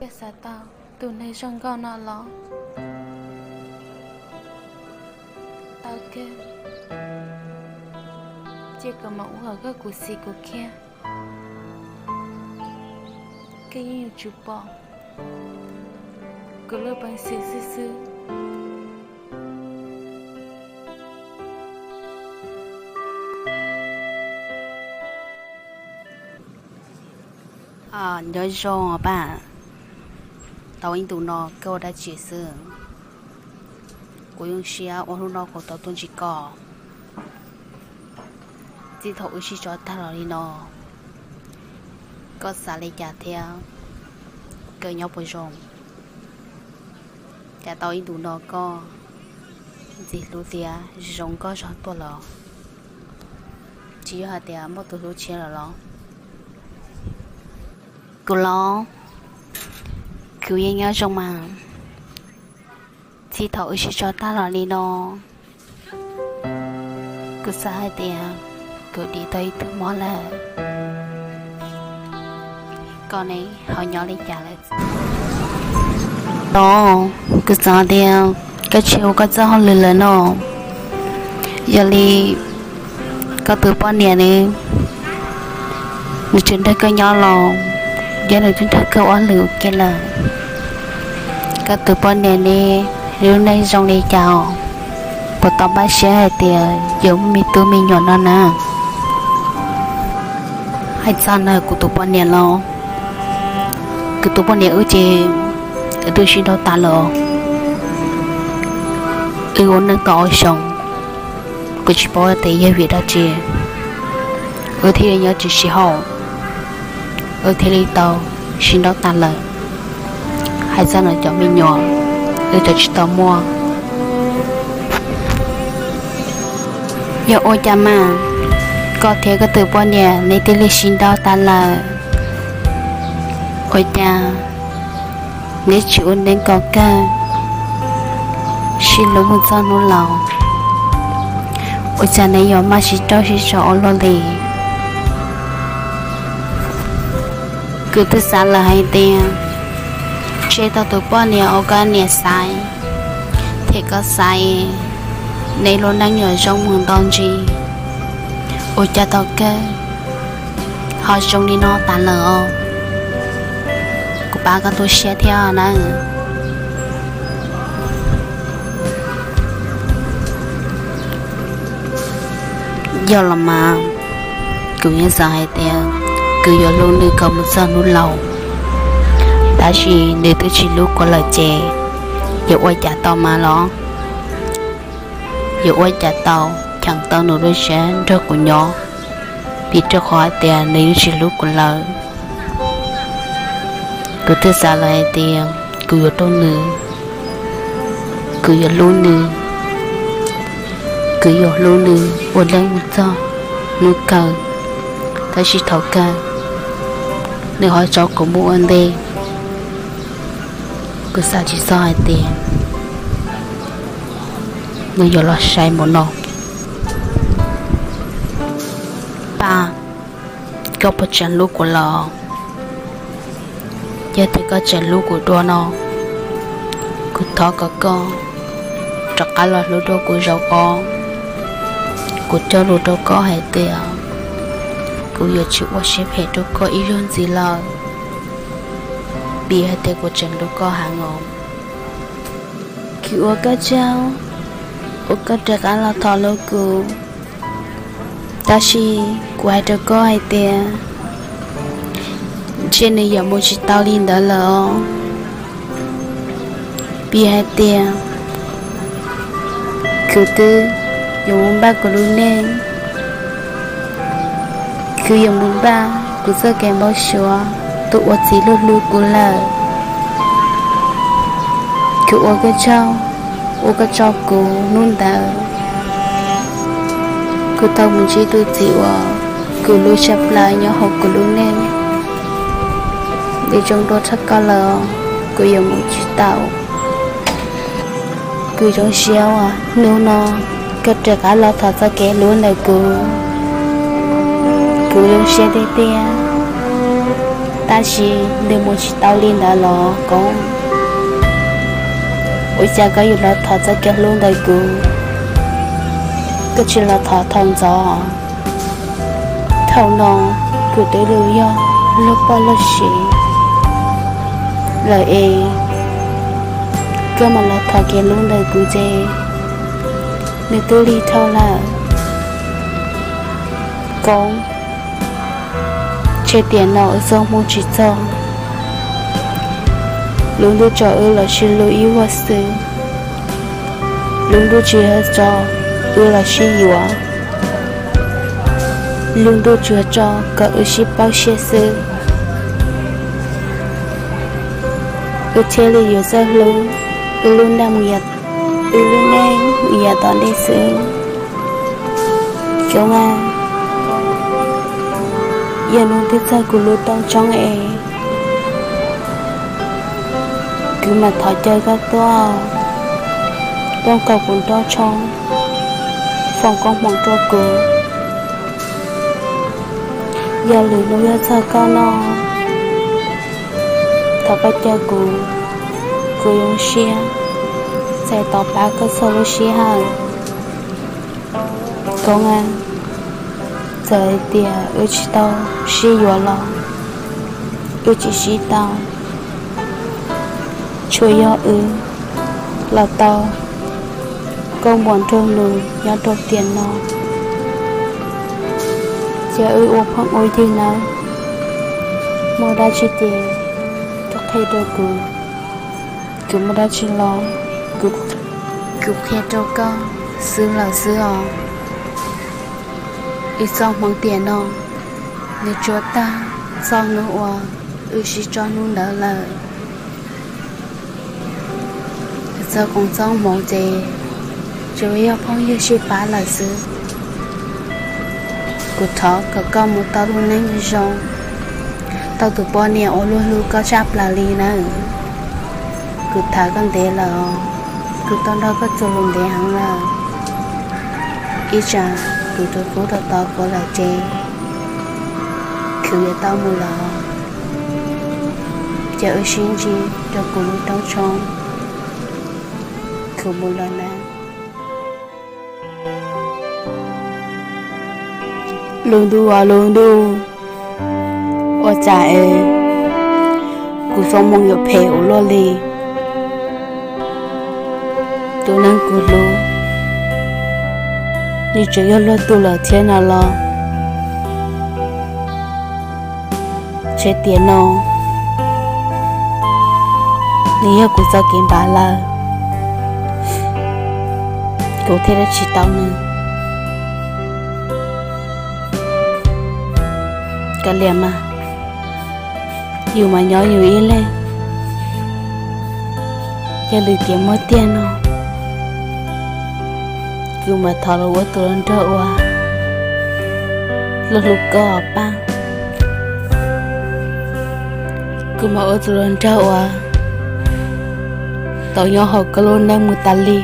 Koj xav tau tus neeg zoo nkauj no los tau kawg, cia kom mam ua hauv koj kuv xim kuv khiab, koj yeej yuav tsum pom kuv lub peev xwm xwb xwb. Nyob zoo pab, tau ib ntus no koj ua dab tsi xwb? Kuv zoo siab ua hnub no kuv tau tuaj ntsib koj. Txij thaum wb sib tso tag los li no, koj xav li cas thiab? Koj nyob puas zoo? Cas tau ib ntus no koj ntxim hlub thiab zoo nkauj zog tuaj los? Tsis yog hais tias muaj tus hlub tshiab lawm los? Kuv los, kuv yeej nyob zoo mas. Txij thaum wb sib tso tag los li no, kuv xav hais tias kuv dim tau ib tug mob lawm. Koj ne ho nyob li cas lawm? Los, kuv xav tias koj tsis ua koj txoj hauj lwm lawm no. Yog li koj tus poj niam ne, nws tsis nrog koj nyob los, yog nws twb nrog koj ua hauj lwm ua ke lawm. Koj tus poj niam ne, lub neej zoo li cas os? Puas tau npaj siab hais tias yuav muaj me tub me nyuam no na? Hais txog ntawm kuv tus poj niam los, kuv tus poj niam wb ces wb twb sib nrauj tas lawm. Wb ua neej tau ob xyoos, kuv tsis paub tias yog vim dab tsi wb thiaj li nyob tsis sib haum, wb thiaj li tau sib nrauj tas lawm. Hais txog ntawm cov me nyuam, wb tseem tsis tau muaj. Yog ua cas mas koj thiab koj tus poj niam neb thiaj li sib nrauj tas lawm? Ua cas neb tsis ua neej kom kawg, sib hlub mus txog hnub laus? Ua cas neb yuav maj sib raug sib tso ua luaj li? Kuv twb xav lawm hais tias tseg tau tus poj niam uas koj niam xaiv thiab koj xaiv, neb lub neej yuav zoo mus nto ntsis. Ua cas tau kawg ho zoo li no tas lawm os. Kuv pab koj tu siab thiab nawb. Yog los mas, kuv yeej xav hais tias kuv yuav hlub nws kom mus txog hnub laus, tab sis nws twb tsis hlub kuv lawm ces yuav ua cas tau mas los? Yuav ua cas tau cheem tau nws lub siab nrog kuv nyob, vim rau qhov hais tias nws yeej tsis hlub kuv lawm. Kuv twb xav lawm hais tias kuv yuav rau nws, kuv yuav hlub nws, kuv yuav hlub nws ua neej mus txog hnub kawg, tab sis thaum kawg nws ho tso kuv mus ua ntej. Kuv xav tsis txog hais tias nws yuav los sai mus no. Pab, koj puas tseem hlub kuv los? Yog tias koj tseem hlub kuv dua no, kuv thov kom koj rov qab los hlub dua kuv zaum os. Kuv cog lus rau koj hais tias kuv yuav tsis ua siab phem rau koj ib zaug ntxiv lawm, vim hais tias kuv tseem hlub koj heev os. Kuv ua koj tsaug uas koj rov qab los thov hlub kuv, tab sis kuv hais rau koj hais tias ntshe nws yuav mus tsis tau li ntawd lawm os. Vim hais tias kuv twb yuav mus npaj kuv lub neej, kuv yuav mus npaj kuv txoj kev npau suav tus uas txiv hlub hlub kuv lawm. Kuv ua koj tsaug uas koj tso kuv hnub ntawd, kuv tau mus ntsib tus txiv uas kuv hlub tshaj plaws nyob hauv kuv lub neej. Nws zoo dua tshaj koj lawm, kuv yuav mus tsis tau. Kuv zoo siab uas hnub no koj rov qab los thov txoj kev hlub ntawm kuv. Kuv zoo siab tiag tiag. Tab sis nws mus tsis tau li ntawd los Koob, ua cas koj yuav los thov txoj kev hlub ntawm kuv, koj tsis los thov thaum ntxov? Thaum no kuv twb los yog luag poj luag sev lawm es koj mam los thov kev hlub ntawm kuv ces nws twb lig dhau lawm. Koob, tseg tiam no wb txoj hmoo tsis txog. Lub ntuj tso wb los sib hlub ib vuag xwb. Lub ntuj tsis tso wb los sib yuav. Lub ntuj tsuas tso kom wb sib paub siab xwb, wb thiaj li yuav txawj hlub wb lub neej mus yav, wb lub neej mus yav tom ntej xwb. Koob a, yog hnub twg txog kuv lub rooj tshoob es kuv mam thov caw koj tuaj, tuaj nkaum kuv rooj tshoob, foom koob hmoov rau kuv. Yog lwm hnub yog txog koj no, thov koj caw kuv, kuv zoo siab txais tos pab koj txhua lub sij hawm. Koob a, txawm hais tias wb tsis tau sib yuav los wb tsis sib tau, tsuas yog wb los tau koob hmoov nrog nws nyob rau tiam no, ces wb ua phooj ua ywg nawb. Muaj dab tsi ces koj qhia rau kuv, kuv muaj dab tsi los kuv qhia rau koj xwb lawm xwb os. Wb txoj hmoov tiam no nws tsuas tag txoj hnub uas wb sib tso hnub ntawd lawm. Wb txoj koob txoj hmoov ces tsuas yog phooj ywg sib pab lawm xwb. Kuv thov kom koj mus tau lub neej zoo, tau tus poj niam uas luag hlub koj tshaj plaws li nawb. Kuv tham koj ntev lawm os, kuv tau nrog koj txuas lus ntev heev lawm. Ib tsam kuv tus qub rau tod kuv lawm ces kuv yuav tau mus lawm. Ces wb sib ntsib rau kuv lub rooj tshoob, kuv mus lawm nawb. Lub ntuj os lub ntuj, ua cas es kuv txoj hmoo yuav phem ua luaj li. Tus neeg kuv hlub, nws tseem yog luag tus lawm thiab no los? Tseg tiam no nws yog kuv txoj kev npam lawm, kuv thiaj li tsis tau nws. Kav liam mas, yus mas nyob yus ib leeg, yog lwm tiam muaj tiag no, kuv mam thov los ua tus hluas nraug uas luag hlub koj pab. Kuv mam ua tus hluas nraug uas tau nyob hauv koj lub neej mus tas li.